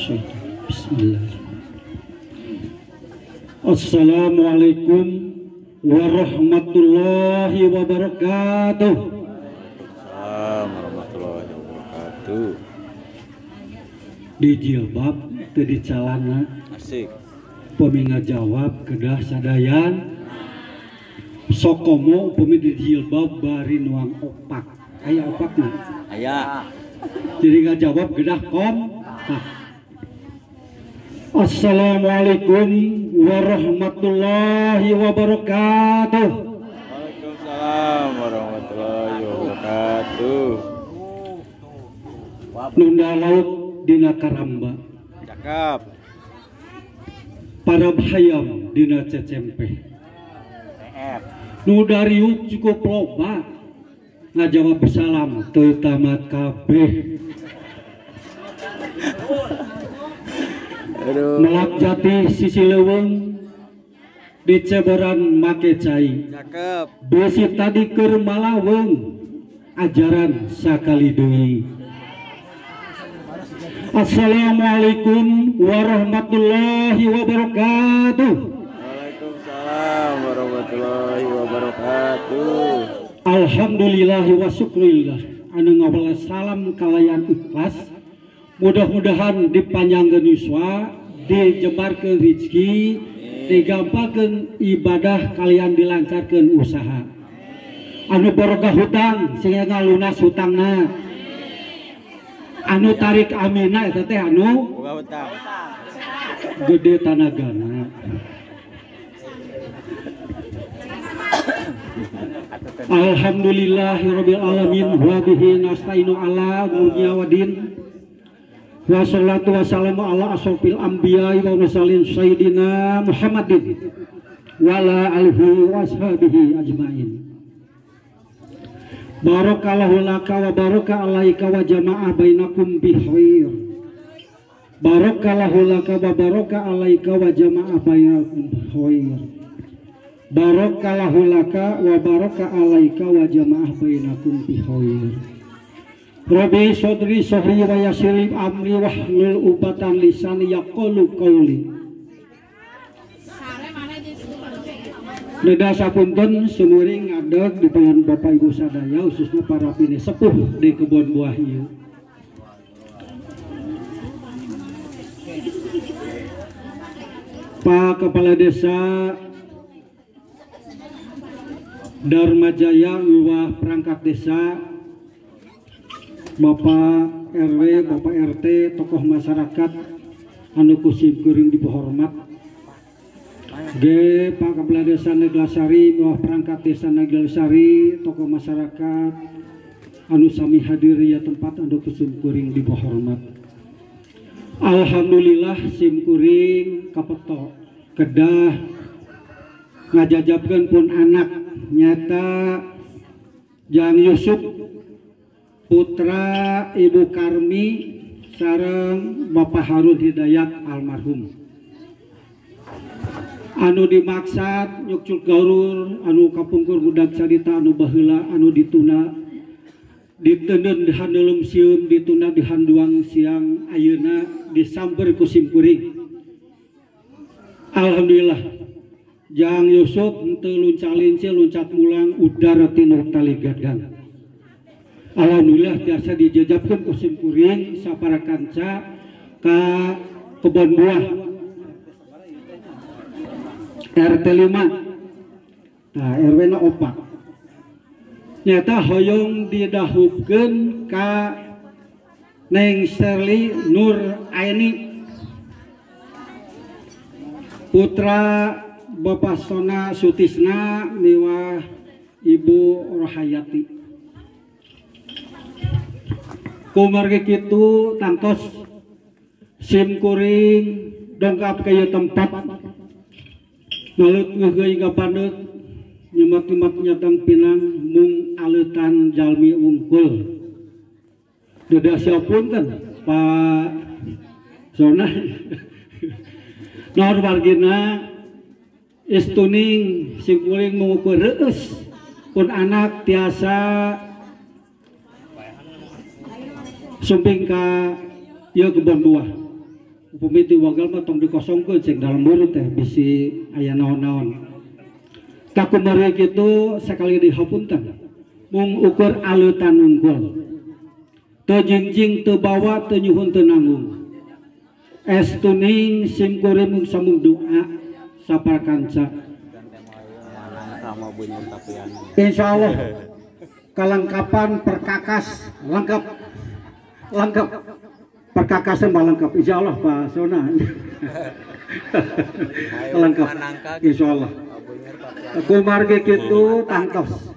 Bismillah. Assalamualaikum warahmatullahi wabarakatuh. Waalaikumsalam warahmatullahi wabarakatuh. Di jilbab teu di calana. Asik. Upami ngajawab kedah sadayan. Sokomo upami di jilbab bari nuang opak. Aya opakna? Aya. Jadi ngajawab kedah kompak. Assalamualaikum warahmatullahi wabarakatuh. Waalaikumsalam warahmatullahi wabarakatuh. Nunda laut dina karamba. Cakep. Para hayam dina cecempe. Nu dariuk cukup loba ngajawab salam teu tamat kabeh. Aduh. Melak jati sisi leuweung diceboran make cai. Cakep. Besi tadi keur malaweung ajaran sakali deui. Assalamualaikum warahmatullahi wabarakatuh. Waalaikumsalam warahmatullahi wabarakatuh. Alhamdulillahi wa syukrillah. Anu ngawala salam kalayan ikhlas. Mudah-mudahan dipanjangkeun yuswa, dijembarkeun rezeki, digampalkeun ibadah kalian dilancarkeun usaha. Anu boga hutang sing ngalunas hutangna. Anu tarik amina eta teh anu boga hutang. Gede tanagana. Alhamdulillahirabbil alamin wa bihi nasta'inu ala dunya wadin. Wassalatu wassalamu ala asrofil anbiya'i wal mursalin sayyidina Muhammadin wa ala alihi washabihi ajmain. Barakallahu laka wa baraka alaika wa jama'a bainakum bi khair. Barakallahu laka wa baraka alaika wa jama'a bainakum bi khair. Barakallahu laka wa baraka alaika wa jama'a bainakum bi khair. Rabbi sodri sohri wa yasiri amri wahlul ubatan lisani yaqulu qawli. Neda sapunten sumuring ngadeg di tangan Bapak Ibu sadaya khususnya para pini sepuh di kebun buah ieu. Pak Kepala Desa Dharma Jaya miwah perangkat desa, Bapak RW, Bapak RT, tokoh masyarakat anu ku simkuring dihormat. G Pak Kepala Desa Neglasari, bawah perangkat Desa Neglasari, tokoh masyarakat anu sami hadir ya tempat anu ku simkuring dihormat. Alhamdulillah simkuring kapeto kedah ngajajabkeun pun anak nyata Jang Yusuf putra Ibu Karmi sareng Bapak Harun Hidayat almarhum. Anu dimaksad nyukcul gaurur anu kapungkur budak carita anu baheula anu dituna diteundeun di handeulem sieum dituna di handuang siang ayeuna disamper ku simkuring. Alhamdulillah Jang Yusuf henteu lunca-linci luncat mulang udara tinu tali gadang. Alhamdulillah tiasa dijejabkeun ku simkuring sapara kanca ka kebon buah RT 5. Nah, RW na 4. Nyata hoyong didahupkeun ka Neng Sherly Nur Aini putra Bapak Sona Sutisna miwah Ibu Rohayati. Kumargi kitu tangtos simkuring dongkap ka ieu tempat ngalut ngeugeui ngapandeut nyemat-nyemat nyatang pinang mung aleutan jalmi wungkul. Dadah siapunten Pak Sona. Naon wargina istuning simkuring mengukur reueus pun anak tiasa sumping ka ieu kebon buah. Upami ti wagel mah tong dikosongkeun cek dalam mulut teh bisi aya naon-naon. Kakumari kitu sakali dihapunten mung ukur aleutan unggul. Teu jingjing teu bawa teu nyuhun teu nanggung. Estuning simkuring mung samung doa saparkanca. Insyaallah kelengkapan perkakas lengkap, lengkap perkakasnya mah lengkap insyaallah Pak Sona. Lengkap insyaallah. Kumargi kitu tangtos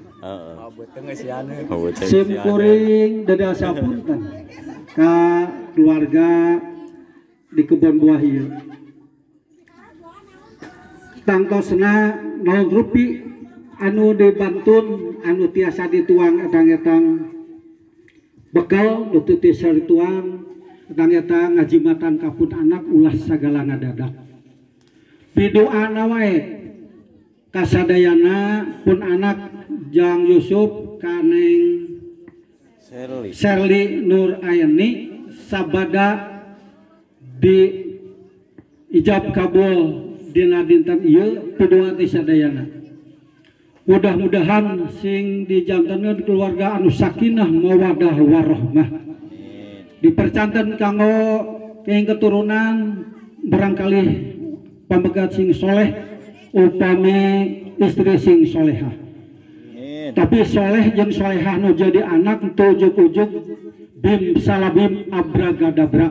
simkuring deda sapunten ka keluarga di kebun buah ieu. Tangtosna naon rupi anu dibantun anu tiasa dituang etang-etang bekal nu tiasa dituang etang-etang ngajimatan ka pun anak ulah sagala ngadadak. Pidoana wae kasadayana pun anak Jang Yusuf kaneng Serli Nur Ayani sabada di ijab kabul dina dinten ieu pidoa ti sadayana. Mudah-mudahan sing dijantenkeun keluarga anu sakinah mawadah warahmah. Dipercanten kanggo keng keturunan barangkali pamegat sing soleh upami istri sing solehah. Tapi soleh jeung solehah nu jadi anak teu ujug-ujug bim salabim abragadabra.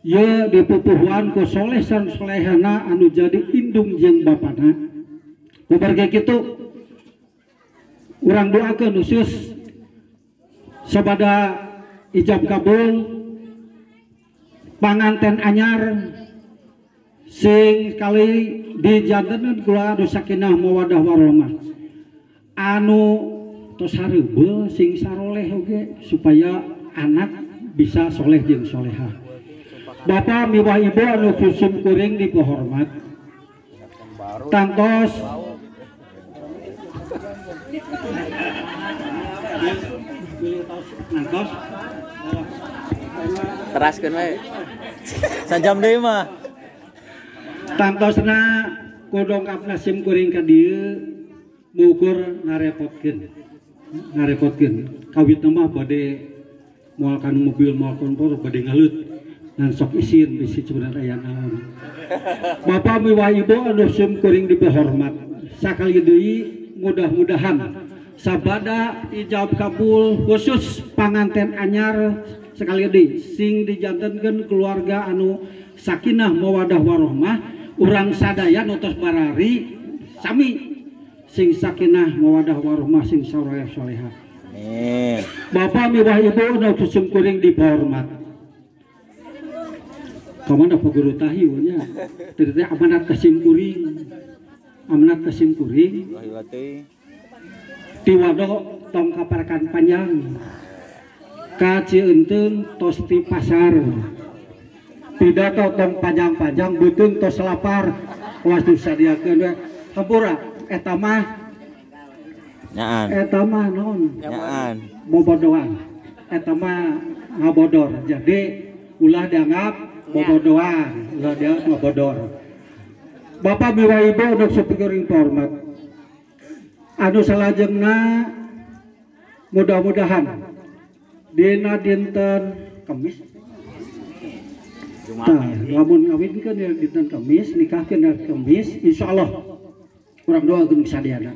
Ye dipupuhuan ku soleh san solehana anu jadi indung jeung bapana. Kubarga kitu urang doakeun khusus sabada ijab kabul panganten anyar sing kali dijantenkeun kula anu sakinah mawadah warahmah anu tos hareubeul sing saroleh oge supaya anak bisa soleh jeung solehah. Bapak miwah ibu anu kusum kuring dipihormat tangtos nangtos teraskeun we sajam deui mah tangtosna kodongkapna sim kuring ka dieu ngukur ngarepotkeun ngarepotkeun kawitna mah bade moal kana mobil moal kompor bade ngaleut ngan sok isin bisi sebenarnya aya naon. Bapak miwah ibu anu sim kuring dipihormat sakali deui mudah-mudahan sabada ijab kabul khusus panganten anyar sekali deui sing dijantenkeun keluarga anu sakinah mawadah warahmah urang sadaya nu tos barari sami sing sakinah mawadah warahmah sing soleh solehah. Amin. Bapak miwah ibu anu sim kuring dipihormat. Kamana Pak Guru tahi nya teu teh amanat ka sim kuring. Amanat ka sim kuring. Tiwado tong kaparkan panjang. Ka Cieunteng tos ti pasar. Pidato tong panjang-panjang beuteung tos lapar. Awas disadiakeun we. Hampura eta mah nyaan. Eta mah naon? Nyaan. Bobodoan. Eta mah ngabodor. Jadi ulah dianggap bobodoan, ulah dianggap ngabodor. Bapak miwah ibu anu sakuring hormat. Anu salajengna mudah-mudahan dina dinten Kamis. Tah, lamun ngawinkeun dina dinten Kamis, nikahkeun dina Kamis, insyaallah urang doakeun sadayana.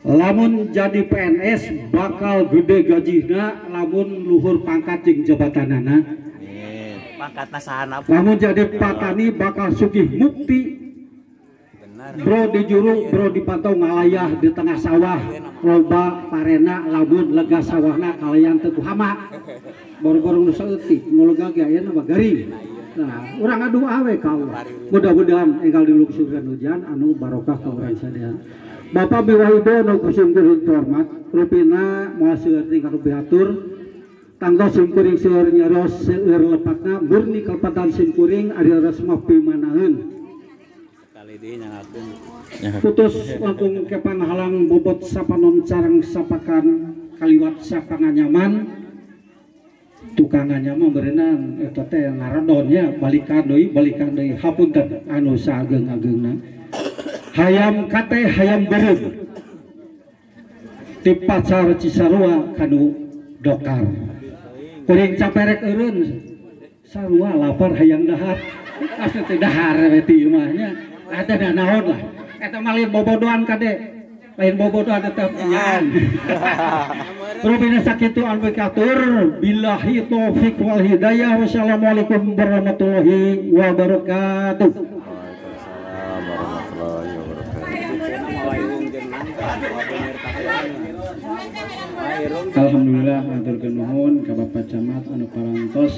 Lamun jadi PNS bakal gede gajihna lamun luhur pangkat jeung jabatanana. Pangkatna sahanap. Lamun jadi petani bakal sugih mukti. Bro di juru, bro dipantau ngalayah di tengah sawah, loba parena lamun lega sawahna kalayan teu ku hama. Baru-baru nu saeutik, nu lega ge ayeuna mah garing. Nah, urang adu awe ka Allah. Mudah-mudahan enggal diluksurkeun hujan anu barokah ka urang sadaya. Bapak miwah ibu anu kusim kuring hormat, rupina moal seueur tingkah hatur. Tangga simkuring seueur nyaros seueur lepatna murni kalepatan simkuring ari leres mah pimanaheun. Putus langkung kepanghalang bobot sapanon carang sapakan kaliwat sapanganyaman Tukangannya mah berenang eta teh ngaredonnya balikan deui hapunten anu saageng-ageungna. Hayam kate hayam beureum ti pasar Cisarua kanu dokar. Kuring caperek eureun sarua lapar hayang dahar. Asa teh dahar we ti imah nya. Eta da naon lah. Eta mah lain bobodohan kade. Lain bobodohan tetep nyaan. Rupina sakitu anu katur billahi taufik wal hidayah. Wassalamualaikum warahmatullahi wabarakatuh. Waalaikumsalam warahmatullahi wabarakatuh. Alhamdulillah aturkeun nuhun ka Bapak Camat anu parantos.